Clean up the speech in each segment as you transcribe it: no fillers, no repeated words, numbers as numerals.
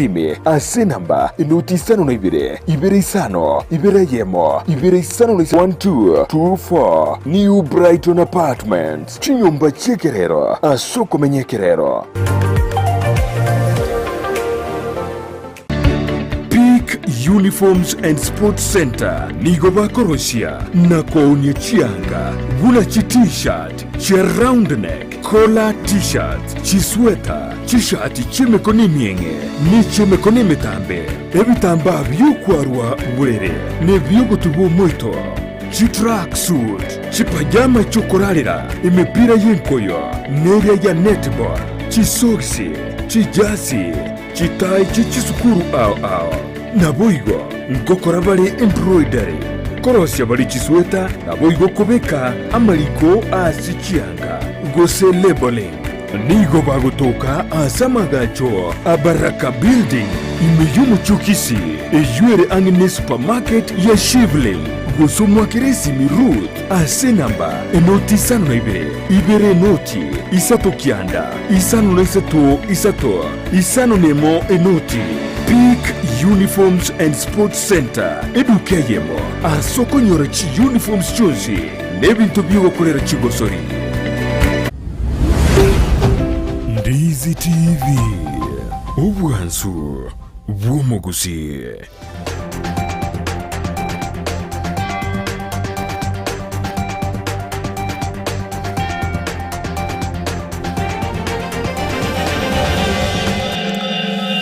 Ime ase enamba enoti 52, 25, 2 1, 2 5 1 2 2 4 New Brighton Apartments, chinyomba chi'ekerero ase okomenya ekerero. Peak Uniforms and Sports Centre nigo bakorosia na koonia chianga buna chi T-shirt, chia round neck, collar T-shirts, chisweta, Chishati chi'emekono emieng'e, ne chi'emekono emetambe, ebitambaa bi'okwarwa borere, na ebi'ogotuba omoito, chitracksuit, chipajama chi'okorarera, emepira y'enkoyo, na eria ya netball, chisogisi, chijasi, chitai chie chisukuru ao ao. Naboigo ngokora bare embroidery, korosia bare chisweta, naboigo kobeka amariko ase chianga, gose labelling. Nigo bagotoka ase amagacho a Baraka Building ime y'omochie o Kisii, eyio ere ang'e ne supermarket ya Shivling, gose omwakere esimi Ruth ase enamba enoti 52 2 0 3 9 5 3 6 51 enoti. Peak Uniforms and Sports Centre, eduka eyemo ase okonyora chiuniforms chionsi na ebinto bi'ogokorera chigosori. Ndizi TV, obwansu bw'omogusii.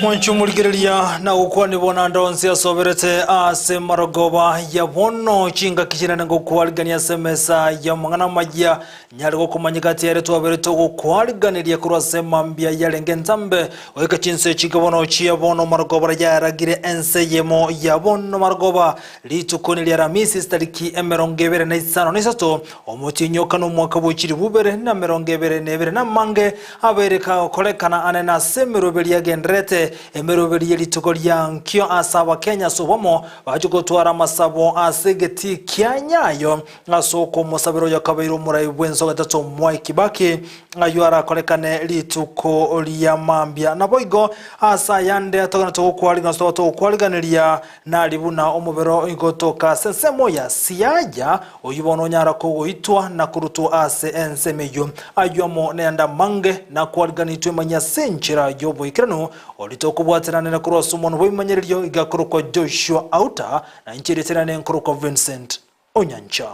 Mwanche omorigereria na gokwanibwa naende onsi asoberete ase marogoba ya bono chingaki chinene ngokwarigania ase emesa y'amang'ana amaya Nyare gokomanyeka ati ere twabere togokwariganeria korwa ase mambia yarenge entambe goika chinse chinke bono chia bono marogoba yaragire ense eyemo ya bono marogoba. Rituko neria Aramisi chitariki 25 omotienyi o kane omwaka bwe chilifu bibere na 22 na amange abeire kagokorekana ane nase emeroberi yagendererete emeroberi ye rituko ria nkio ase abakenya ase obomo bachia gotwara amasabo ase egetii kia Nyayo Ase okomosabera oyokabeire omorai bw'ense ogatato Mwai Kibaki, ayio arakorekane rituko ria mambia. Naboigo ase ayande togenderete gokwariga gose toba togokwariganeria nari buna omobere oigotoka ase ensemo ya Siaya, oyio bono onyara kogoitwa na korutwa ase ensemo eyio. Ayio amo nayande amange nakwariganetwe manya ase enchera y'oboikeranu, oria tokobwateranera korwa ase omonwa bw'ebimanyererio iga akorokwa Joshua Auta, na inche erieta riane nkorokwa Vincent Onyancha.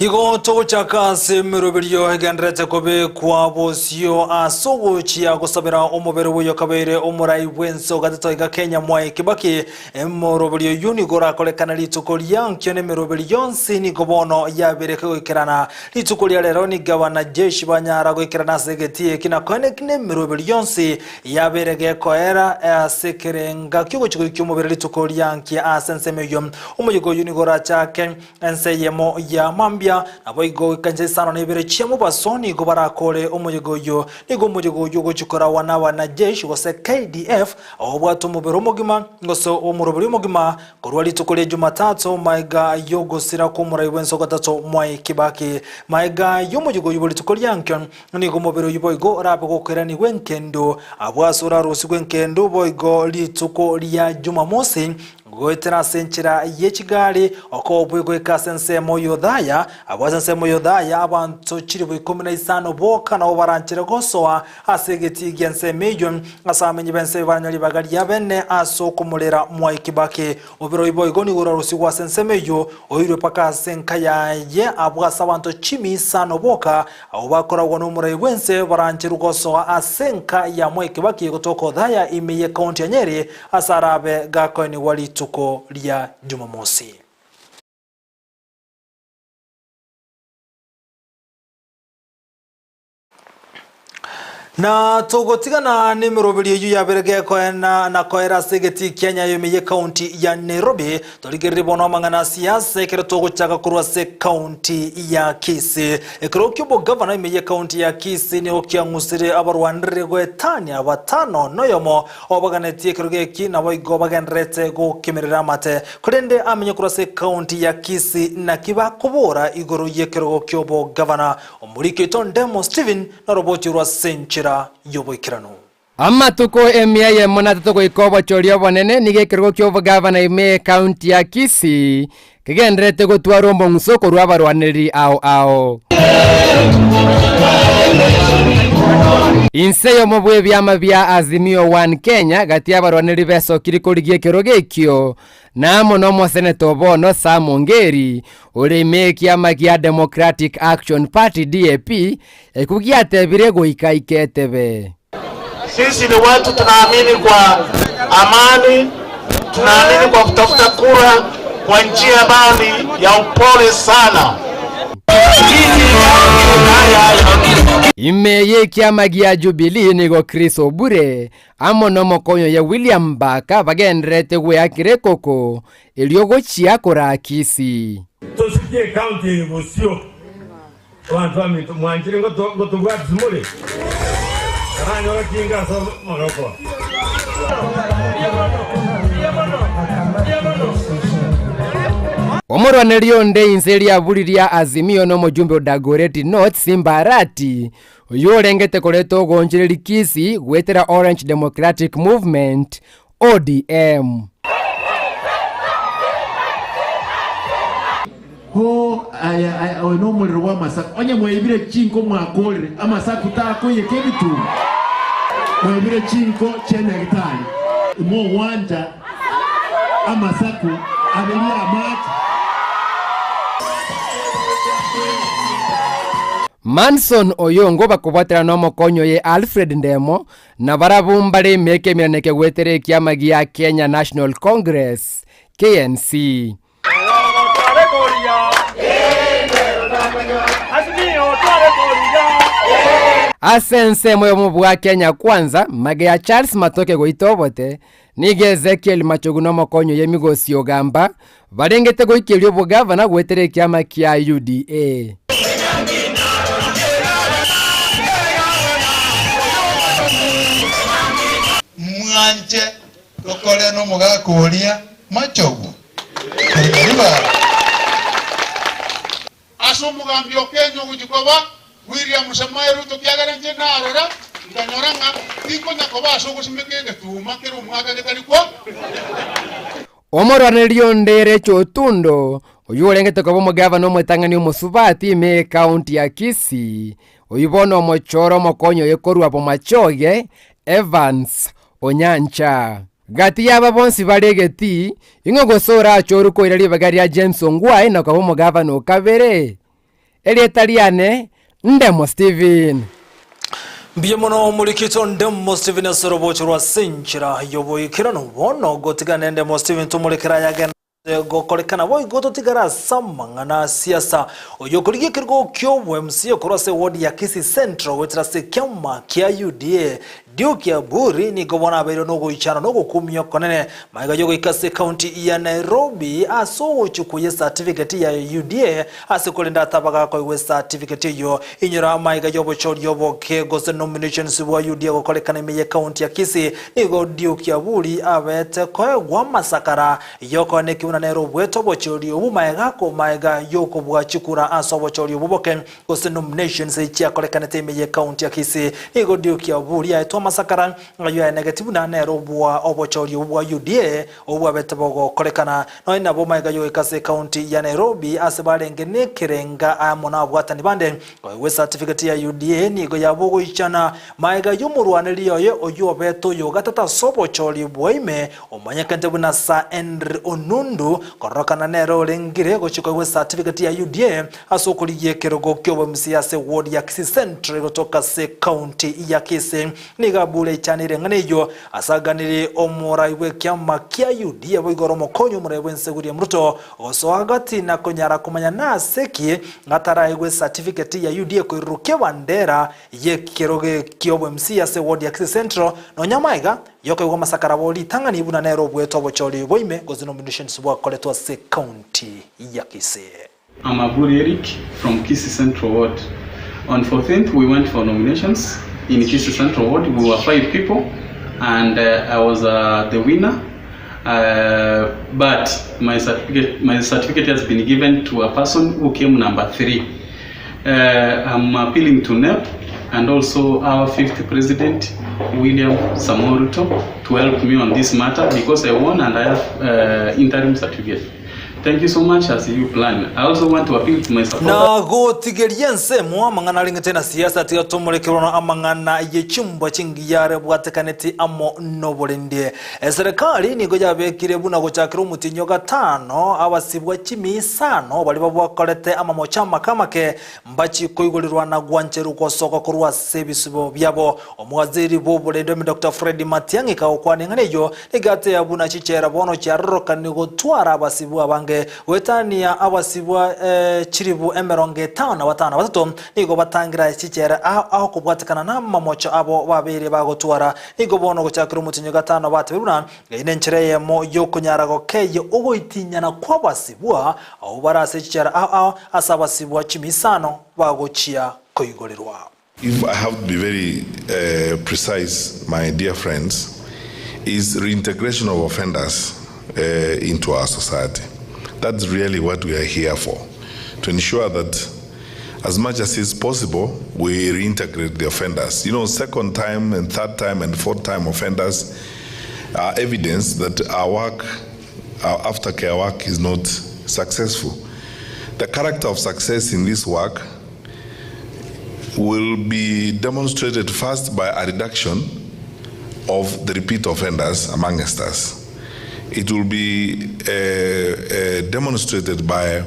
Igo togochaka ase emeroberio egendererete kobekwa bosio ase ogochia gosabera omobere bw'oyo okabeire omorai bw'ense ogatete iga Kenya Mwai Kibaki Emoroberio oyio nigo orakorekane rituko ria nkio, na emeroberi yonsi nigo bono yabeire kegoikerana. Rituko ria rero nigo abanajeshi banyara goikerana ase egetii eki, na koene ki nemeroberi yonsi yabeire gekoera ase ekerenga ki'ogochia goikia omobere rituko ria nkia ase ensemo eyio. Omoyega oyio nigo orachake ense eyemo ya mambia, naboigo goika inse isano na ibere chia mobaso nigo barakore omoyega oyio. Nigo omoyega oyio ogochia korawa nabanajeshi gose KDF, Obwate omobere omogima, gose omoroberi omogima, korwa rituko ria Jumatatu, maega y'ogosira kw'omorai bw'ense ogatato Mwai Kibaki. Maega y'omoyega oyio bwe rituko ria nkio, nigo omobere oyio boigo orabe gokoiranigwa enkendu. Abwo ase orarusigwe enkendu boigo rituko ria Jumamosi, Goetera ase enchera ye chigari, okobua goika ase ensemo y'Othaya. Abwo ase ensemo y'Othaya abanto chilifu ikomi na isano boka nabo baranchere gosoa ase egetii gi'ensemo eyio, ase abamenyi b'ense eyio baranyore ribaga ria bene ase okomorera Mwai Kibaki. Obirori boigo nigo orarusigwe ase ensemo eyio, oirwe mpaka ase enka yaye, abwo ase abanto chimi isano boka, abwo bakoragwa nomorai bw'ense, barancherwe gosoa ase enka ya Mwai Kibaki gotoka Othaya ime y'Ekaunti ya Nyeri, Ase arabe gakoenigwa rituko ria Jumamosi. Na togotigana nemeroberio eyio yabere gekoena na koera ase egetii kia Nyayo ime y'ecounty ya Nairobi, torigererie bono amang'ana a siasa ekero togochaka korwa ase ecounty ya Kisii. Ekerogo ki'obogavana ime y'ecounty ya Kisii nigo kiang'usire abarwanire goetania batano noyomo obaganetie ekerogo eki naboigo bagendererete gokemerera amate. Korende amenye korwa ase ecounty ya Kisii naki bakobora igoro y'ekerogo ki'obogavana. Omoriki oito Ndemo Stephen Norobochie rwa ase enchera y'oboikeranu. Amatuko emia eyemo na atato goika obochori obonene nigo ekerogo ki'obogavana ime y'ecounty ya Kisii kegendererete gotwara omong'uso korwa abarwanereri ao ao. Inse y'omo bw'ebiama bia Azimio One Kenya gati y'abarwanereri besokiri korigia ekerogo ekio Na amo nomoseneta o bono Sam Ongeri, ore ime ekiama gia Democratic Action Party, DAP, ekio giatebire goika iketebe. Sisi ni watu tunaamini kwa amani, tunaamini kwa kutafuta kura kwa njia ambayo ni ya upole sana. Ime y'ekiama gia Jubilee nigo Chris Obure Amo nomokonyi oye William Mbaka bagendererete gweakera ekoko erio gochia koraa Kisii. Tosikie ecounty eye bosio. Abanto baminto mwanchire ngotobwatisi more? Taranyora kinga ase amagoko. Omorwaneri onde inse riaburi ria Azimio nomojumbe o Dagoretti North Simba Arati Oyio orengete koreta ogoonchoreria Kisii goetera Orange Democratic Movement, ODM. Ho aya aya oyo nomorero bw'amasaku. Onye mwaibire chinko mwakorire, amasaku takoiyeka ebituma. Mwaibire chinko chia Nyagetari, imogwancha amasaku aberie amache. Manson Oyongo bakobwatera nomokonyi oye Alfred Ndemo, na barabwo mbare emiaka eminaneke goetera ekiama gia Kenya National Congress, KNC. Ase ensemo y'obomo bwa Kenya Kwanza, mage ya Charles Matoke goita obote, nigo Ezekiel Machogu nomokonyi oye Migosi Ogamba Barengete goikeria obogavana goetera ekiama kia UDA. Mwanche tokore nomogaka oria machogu korwa ribara. Ase omogambi o Kenya ogochia koba William Samoei Ruto kiagera inche narora nkanyora ng'a tinkonya koba ase ogosimeka egetuma kera omwaka getari kwa. Omorwanereria onde Rachel Otundo, oyio orengete koba omogavana omotang'ani omosubati ime y'ecounty ya Kisii, oyio bono omochoro omokonyi oye korwa Bomachoge, Evans Onyancha. Gati y'aba bonsi bare egetii, ing'o gose orachorwe koira ribaga ria James Ongwae na koba omogavana o kabere? Erieta riane Ndemo Stephen. Mbuya mono omorikito Ndemo Stephen ase orobocho rwa ase enchera y'oboikeranu. Bono gotigana Ndemo Stephen tomorekere ayagende gokorekana boigo totigare ase amang'ana a siasa. Oyio okorigia ekerogo ki'obo MCA korwa ase eward ya Kisii Central goetera ase ekiama kia UDA Duke Aburi nigo bono abeirwe nogoichana na ogokumia okonene magega y'ogoika ase ekaunti ya Nairobi ase ogochia koyia esatifiketi ya UDA ase korende atabaga koigwa esatifiketi eyio. Inyora magega y'obochori oboke gose nominations bwa UDA gokorekana ime y'ekaunti ya Kisii nigo Duke Aburi abete koegwa amasakara y'okoenekia buna nere obuete obochori obwo magega magega y'okobua chikura ase obochori obwo boke Gose nominations chiakorekanete ime ye county ya Kisii, nigo Duke Aburi aetwe amasakara ayio aenegeti buna nere obua obochori obwo bwa UDA obwo bwabete bogokorekana. Nonya nabo magega yogoika ase ecounty ya Nairobi ase barenge nekerenga amo nabwatani bande koegwa ecertificate ya UDA nigo yaba ogoichana magega yomorwaneria oye oyio obete oyogatato ase obochori bwa ime omanyekente buna Sir Henry Onundu kororokana nere orengire gochia koegwa ecertificate ya UDA Ase okorigia ekerogo ki'oboMCA ase ward ya Kisii Central egotoka ase county ya Kisii, nigo. nigo abure aichanire eng'ana eyio asaganire omorai bw'ekiama kia UDA boigo ore omokonyi omorai bw'ense William Ruto gosoa gati na konyara komanya nase ki ataraegwe esatifiketi ya UDA koirurukia ebandera y'ekerogo ki'obo-MC ase ewodi ya Kisii Central nonya amaiga yokoigwa amasakara abo ritang'ani buna nere obuete obochori boime gose nominations bwakoretwe ase ekaunti ya Kisii. I'm Aburi Eric from Kisii Central Ward. On 14th we went for nominations in Kisii Central Ward. We were 5 people and I was the winner but my certificate, my certificate has been given to a person who came number 3. I'm appealing to NEP and also our fifth president William Samoei Ruto to help me on this matter because I won and I have interim certificate. Thank you so much as you plan. I also want to appeal to my supporters. Na gotigeria ensemo amang'ana arengete na siasa, tiga tomorekerwe na amang'ana ye chimbwa chingiya arebwatekaneti amo noborendi. Eserekari nigo yabekire buna gochakera omotienyi o gatano abasibwa chimi isano baria babwakorete amamocho amake amake Mbachie koigorerwa na gwancherwa gosoka korwa ase ebisibo biabo. Omowaziri bw'oborendi ime Doctor Fred Matiang'i kagokwana eng'ana eyio, nigo ateeba buna chichera bono chiarorokani gotwara abasibwa abange goetania abasibwa chilifu 53 nigo batangira chichera ao ao kobwatekana namamocho abo babeire bagotwara. Nigo bono gochakera omotienyi o gatano batebire buna Eye nenchera eyemo y'okonyara gokeyia ogoitinyana kw'abasibwa abwo bare ase chichera ao ao ase abasibwa chimisano bagochia koigorerwa. If I have to be very precise my dear friends, is reintegration of offenders into our society. That's really what we are here for, to ensure that as much as is possible we reintegrate the offenders. You know, second time and third time and fourth time offenders are evidence that our work, our aftercare work is not successful. The character of success in this work will be demonstrated first by a reduction of the repeat offenders amongst us. It will be uh, uh, demonstrated by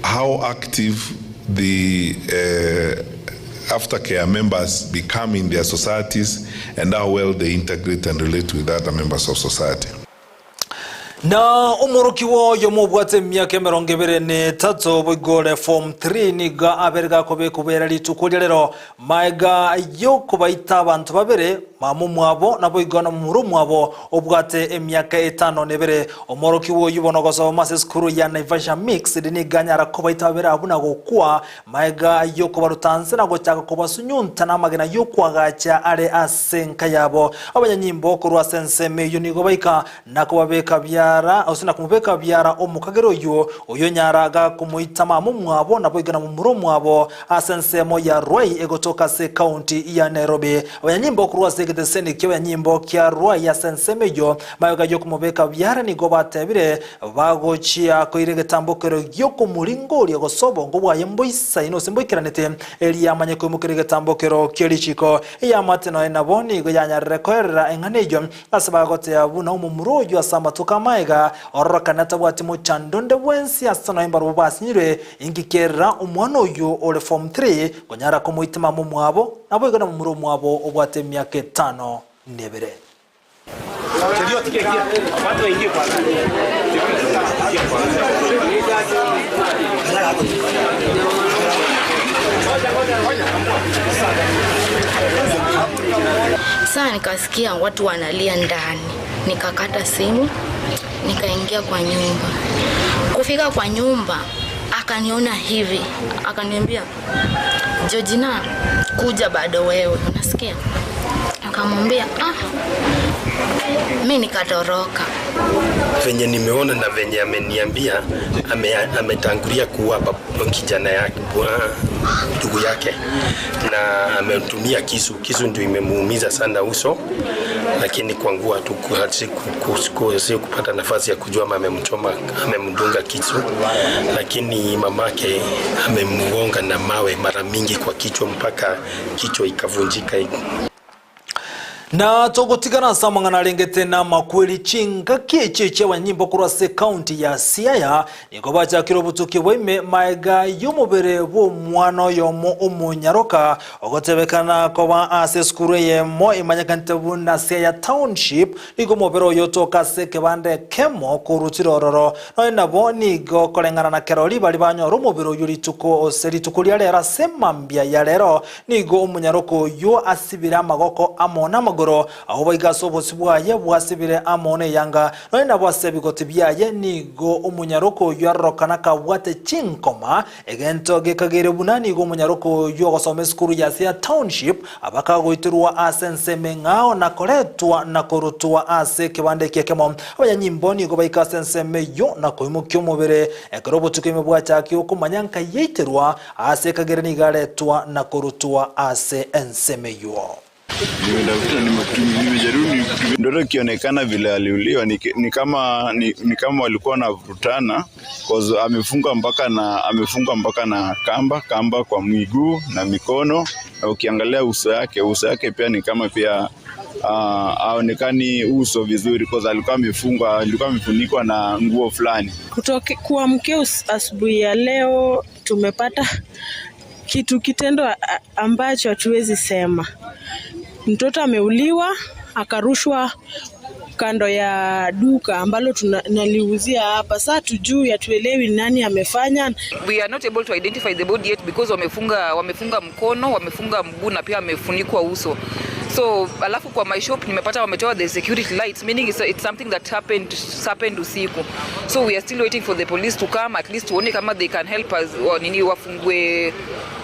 how active the uh, aftercare members become in their societies and how well they integrate and relate with other members of society. Na omworokigwa oyomo obwate emiaka 23 boigo ore form 3 nigo abere gakobekwa bera rituko ria rero Maega y'okobaita abanto babere, mama omwabo, naboigo na momura omwabo obwate emiaka etano na ebere. Omworokigwa oyio bono ogosoma ase esukuru ya Naivasha Mixed nigo anyara kobaita babere abwo na gokwa maega y'okobaruta nse na gochaka kobasunyunta namagena y'okoagacha are ase enka yabo. Abanyanyimbo korwa ase ensemo eyio nigo baika na kobabeka biara, gose na komobeka biara omokagera oyio, oyonyara gakomoita mama omwabo naboigo na momura omwabo ase ensemo ya Ruai egotoka ase ekaunti ya Nairobi. Abanyanyimbo korwa ase egeteseni ki'abanyanyimbo kia Ruai ase ensemo eyio magega y'okomobeka biara nigo batebire bagochia koira egetambokero gi'okomoringoria gose obongo bwaye mboisaine gose mboikeranete erio amanye koimokeria egetambokero kie richiko. Eamate nonya nabo nigo yanyarire koerera eng'ana eyio Ase bagoteeba buna omomura oyio ase amatuko amaega, ororokane tabwati mochando onde bwensi ase nonya mbarabwo basinyirwe, inki kerera omwana oyio ore form three konyara komoita mama omwabo, naboigo na momura omwabo obwate emiaka etano nebere. Saa nikasikia watu wanalia ndani, nikakata simu, nikaingia kwa nyumba. Kufika kwa nyumba akaniona hivi, akaniambia Georgina, kuja bado wewe, unasikia? Nikamwambia ah, mi nikatoroka. Venye nimeona na venye ameniambia ame, ametangulia kuua kijana yake ndugu yake na ametumia kisu. Kisu ndio imemuumiza sana uso, lakini kwa nguo si kupata nafasi ya kujua ama amemchoma, amemdunga kisu, lakini mamake amemgonga na mawe mara mingi kwa kichwa mpaka kichwa ikavunjika. Na togotigana ase amang'ana arengete namakweri chingaki echi echi'abanyanyimbo korwa ase ekaunti ya Siaya nigo bachakire obotuki bwa ime maega y'omobere bw'omwana oyomo omonyaroka ogotebekana koba ase esukuru eyemo emanyekanete buna Siaya Township nigo omobere oyo otoka ase ekebanda ekemo korutire ororo Nonya nabo nigo koreng'ana na kerori baria banyora omobere oyio rituko ase rituko ria rero ase mambia ya rero, nigo omonyaroka oyio asibire amagoko amo namagoro, agwo boigo ase obosio bwaye bwasibire amo neyanga. Nonya nabo ase ebigoti biaye nigo omonyaroka oyio arorokana kabwate chinkoma, egento gekageire buna nigo omonyaroka oyio ogosoma esukuru ya Siaya Township abakagoiterwa ase ensemo eng'ao na koretwa na korutwa ase ekebanda eki ekemo. Abanyanyimbo nigo baika ase ensemo eyio na koimokia omobere ekero obotuko ime bwachakia okomanya nkai yaiterwa ase ekagera nigo aretwa na korutwa ase ensemo eyio. Mtoto ikionekana vile aliuliwa ni, ni kama ni, ni kama walikuwa wanavurutana cause amefungwa mpaka na amefungwa mpaka na kamba kamba kwa miguu na mikono, na ukiangalia uso yake uso yake pia ni kama pia uh, aonekani uso vizuri cause alikuwa amefungwa alikuwa amefunikwa na nguo fulani. Kutoke, kuamkia asubuhi ya leo tumepata kitu kitendo ambacho hatuwezi sema. Mtoto ameuliwa akarushwa kando ya duka ambalo tunaliuzia hapa. Sasa tujui, hatuelewi nani amefanya. We are not able to identify the body yet because wamefunga, wamefunga mkono, wamefunga mguu na pia wamefunikwa uso. So alafu kwa my shop nimepata wametoa the security lights meaning it's, it's something that happened, happened usiku. So we are still waiting for the police to come at least tuone kama they can help us wa, nini wafungue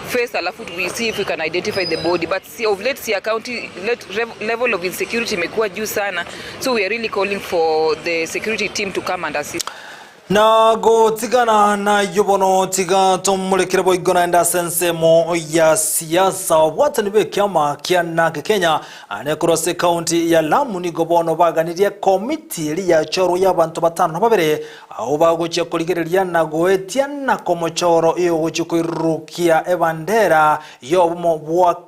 face alafu we see if we can identify the body but see, of late Siaya County let, level of insecurity imekuwa juu sana so we are really calling for the security team to come and assist. Na gotigana nayio bono tiga tomorekere boigo naende ase ensemo ya siasa obwatani bw'ekiama kia NARC Kenya ane korwa ase ekaunti ya Lamu nigo bono baganirie komiti eria yachorwa y'abanto batano na babere abwo bagochia korigereria na goetia na komochoro eyogochia koirurukia ebandera y'obomo bwa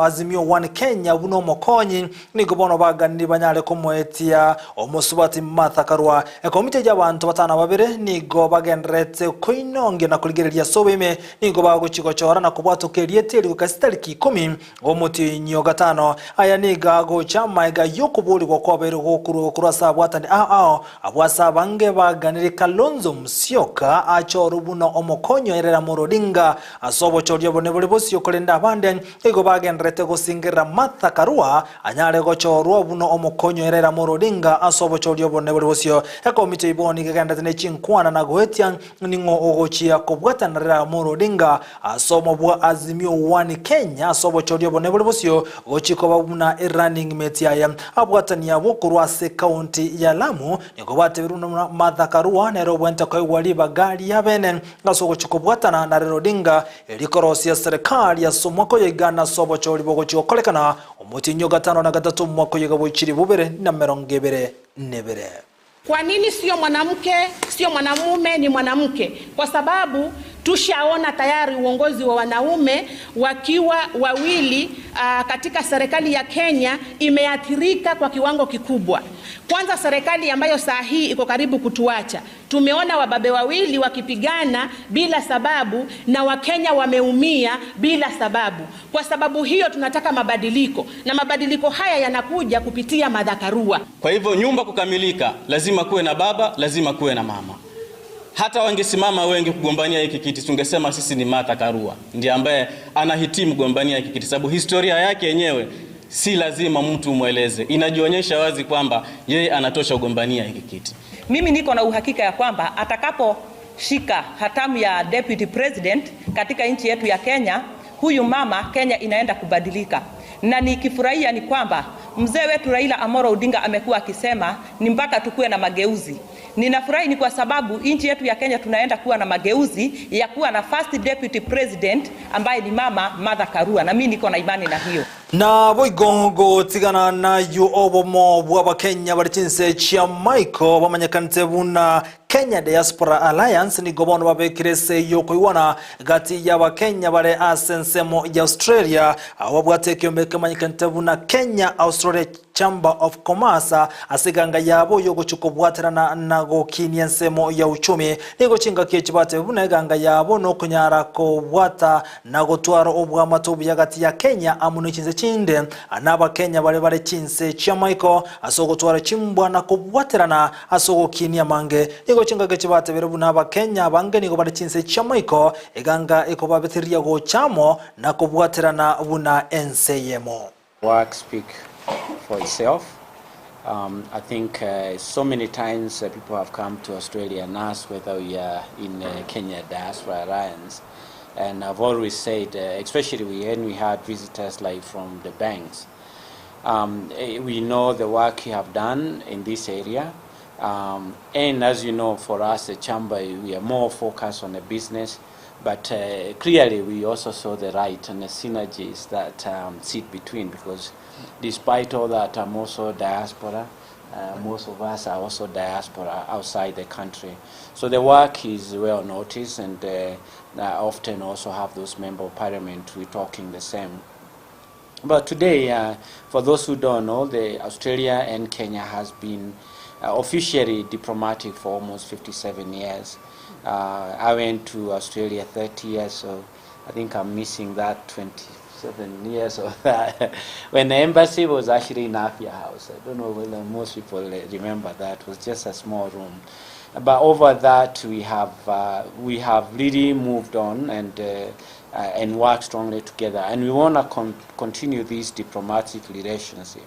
Azimio One Kenya buna omokonyi, nigo bono baganire banyare komoetia omosubati Martha Karua. Ekomiti eyio y'abanto batano na babere nigo bagendererete koinongia na korigereria ase oboime, nigo bagochia gochora na kobwatoka erieta eri goika chitariki ikomi omotienyi o gatano. Aya nigo agocha amaega y'okoborigwa kwabeire gokorwa korwa ase abwatani ao ao abwo ase abange baganire Kalonzo Musyoka achorwe buna omokonyi o Raila Amolo Odinga Ase obochoria obonene bore bosio, korende abande nigo bagendererete gosingerera Martha Karua anyare gochorwa buna omokonyi o Raila Amolo Odinga ase obochoria obonene bore bosio. Ekomiti eyio bono nigo egendererete ne chinkwana na goetia ning'o ogochia kobwatana na Raila Amolo Odinga ase omo bwa Azimio One Kenya ase obochoria obonene bore bosio gochia koba buna erunning mate yaye. Abwatani abwo korwa ase ekaunti ya Lamu nigo batebirwe buna Martha Karua nere obwenerete koegwa ribaga riabene Ase ogochia kobwatana na Raila Odinga erio korosia serikali ase omwaka oyo iga nase obochori bogochia gokorekana omotienyi o gatano na gatato omwaka oyo iga bwa chilifu bibere na emerongo ebere nebere. Kwa nini sio mwanamke, sio mwanamume, ni mwanamke? Kwa sababu tushaona tayari uongozi wa wanaume wakiwa wawili uh, katika serikali ya Kenya imeathirika kwa kiwango kikubwa. Kwanza serikali ambayo saa hii iko karibu kutuacha, tumeona wababe wawili wakipigana bila sababu na Wakenya wameumia bila sababu. Kwa sababu hiyo tunataka mabadiliko, na mabadiliko haya yanakuja kupitia Martha Karua. Kwa hivyo nyumba kukamilika, lazima kuwe na baba, lazima kuwe na mama. Hata wangesimama wengi kugombania hiki kiti, tungesema sisi ni Martha Karua ndiye ambaye anahitimu kugombania hiki kiti, sababu historia yake yenyewe si lazima mtu umweleze, inajionyesha wazi kwamba yeye anatosha kugombania hiki kiti. Mimi niko na uhakika ya kwamba atakaposhika hatamu ya deputy president katika nchi yetu ya Kenya, huyu mama Kenya inaenda kubadilika. Na nikifurahia ni kwamba mzee wetu Raila Amolo Odinga amekuwa akisema ni mpaka tukuwe na mageuzi. Ninafurahi ni kwa sababu nchi yetu ya Kenya tunaenda kuwa na mageuzi ya kuwa na first deputy president ambaye ni mama Martha Karua, na mimi niko na imani na hiyo. Naboigo gotigana nayio obomo bw'Abakenya bare chinse chia Michael bamanyekanete buna. Kenya Diaspora Alliance nigo bono babekire ase y'okoigwana gati y'Abakenya bare ase ensemo ya Australia abwo babwate ekiombe kemanyekanete buna Kenya Australia Chamber of Commerce ase eganga yabo y'ogochia kobwaterana na gokinia ensemo ya uchumi. Nigo chingaki echi batebe buna eganga yabo nokonyara kobwata na gotwara obwamate obuya gati ya Kenya amo ne chinse chinde na Abakenya baria bare chinse chi'amaiko ase ogotwara chimbwa na kobwaterana ase ogokinia amange. Nigo chingaki echi batebire buna Abakenya abange nigo bare chinse chi'amaiko eganga ekobabetereria gocha amo na kobwaterana buna ense eyemo. Work speak for itself. Um, I think uh, so many times uh, people have come to Australia and asked whether we are in uh, Kenya Diaspora Alliance. And I've always said, uh, especially when we had visitors like from the banks, um, eh, we know the work you have done in this area. Um, and as you know, for us, the chamber, we are more focused on the business. But uh, clearly, we also saw the right and the synergies that um, sit between because despite all that, I'm also diaspora. Uh, most of us are also diaspora outside the country. So the work is well noticed, and uh, I often also have those member of parliament we talking the same. But today, uh, for those who don't know, the Australia and Kenya has been uh, officially diplomatic for almost 57 years. Uh, I went to Australia 30 years, so I think I'm missing that 27 years of that. when the embassy was actually in Afia House. I don't know whether most people remember that. It was just a small room. But over that, we have, uh, we have really moved on and, uh, uh, and worked strongly together. And we want to con continue this diplomatic relationship.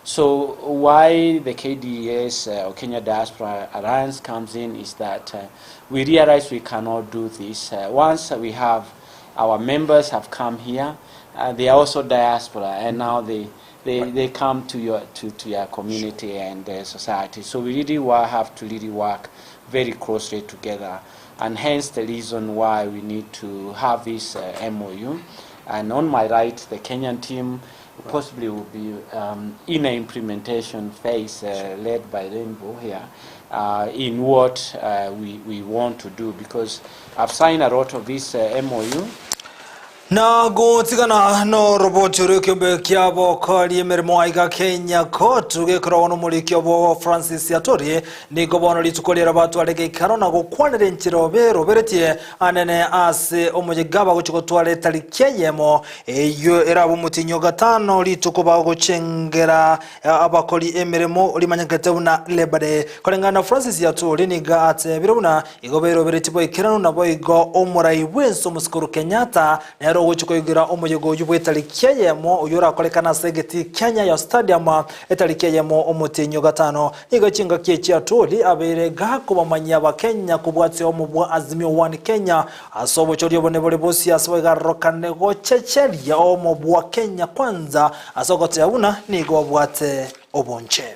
So why the KDS uh, or Kenya Diaspora Alliance comes in is that uh, we realize we cannot do this. Uh, once we have our members have come here, uh, they are also diaspora, and now they, they, they come to your, to, to your community and uh, society. So we really have to really work very closely together, and hence the reason why we need to have this uh, MOU. And on my right, the Kenyan team possibly will be um, in an implementation phase uh, led by Rainbow here uh, in what uh, we, we want to do because I've signed a lot of this uh, MOU. Na gotigana noroboti oria ekiombe kia bokori emeremo aiga Kenya Court gekoragwo nomoriki obo Francis Atori nigo bono rituko riera batware geikaro na gokwanera enchera oberoberetie anene ase omoyega bagochi gotwara etariki eyemo eywo erabe omotinyi gatano rituko bagochengera abakori emeremo rimanyekete buna Labor Day koreng'ana na Francis Atwoli niga atebire buna igo beroberetie boikeranu nabo igo omorai bwense omosikuru Kenyatta nere ogochi koigera omoyega oywo bwa etariki eyemo oywo orakorekana ase egetii kia Nyayo Stadium etariki eyemo omotienyi o gatano. Nigo chingaki echi Atwoli abeire gakobamanyia abakenya kobwatia omo bwa Azimio One Kenya ase obochori obone bore bosio ase boigarorokane gochecheria omo bwa Kenya Kwanza ase ogoteba buna nigo babwate obonche.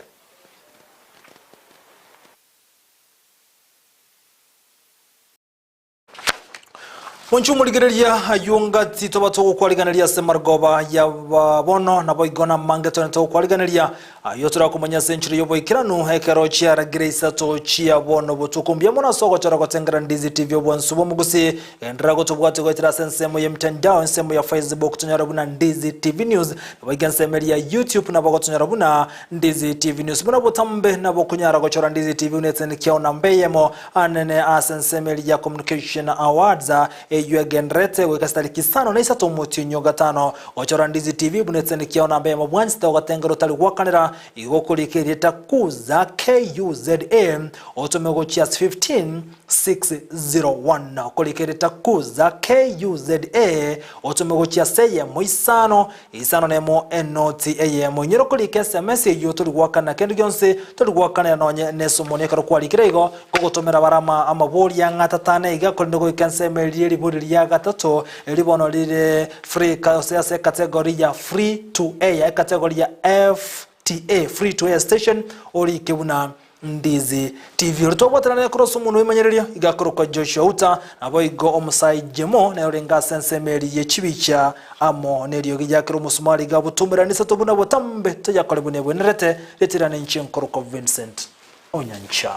Monche omorigereria ayio ngati toba togokwariganeria ase marogoba ya bono, naboigo namange tone togokwariganeria ayio torakomanya ase enchera y'oboikeranu ekero chiaragire isato chia bono botuko. Mbuya mono ase ogochora gotengera Ndizi TV obwansu bw'omogusi. Genderera gotobwatia goetera ase ensemo y'emitandao, ensemo ya Facebook tonyore buna Ndizi TV News, naboigo ensemo eria ya YouTube nabo gotonyora buna Ndizi TV News. Buna botambe nabo okonyara gochora Ndizi TV buna etende kiao namba eyemo anene ase ensemo eria ya Communication Awards eyio egendererete goika chitariki isano na isato omotienyi o gatano. Gochora Ndizi TV buna etende kiao namba eyemo bwanchete ogatengera otari gwakanera igo okorika erieta Kuza KUZA otome gochia ase 15601. Okorika erieta Kuza KUZA otome gochia ase eyemo isano Isano nemo enoti eyemo. Inyora okorika SMS eyio tori goakana kende gionsi, tori goakanera nonye nesomoni ekero kwarikire igo, ngogotomera bare ama amaboria ang'e atatano iga korende goika ensemo eria ribori ria gatato eri bono rire free gose ase ecategory ya free to air ecategory ya FTA free to air station orike buna Ndizi TV. Oria twabwatanire korwa ase omonwa oimanyereria iga akorokwa Joshua Uta, naboigo omosae Jemo nere orenge ase ensemo eria ye chibicha amo neriogi riakera omosumari iga abotomerane isato buna botambe toyakore buna ebwenerete, riatirane inche nkorokwa Vincent Onyancha.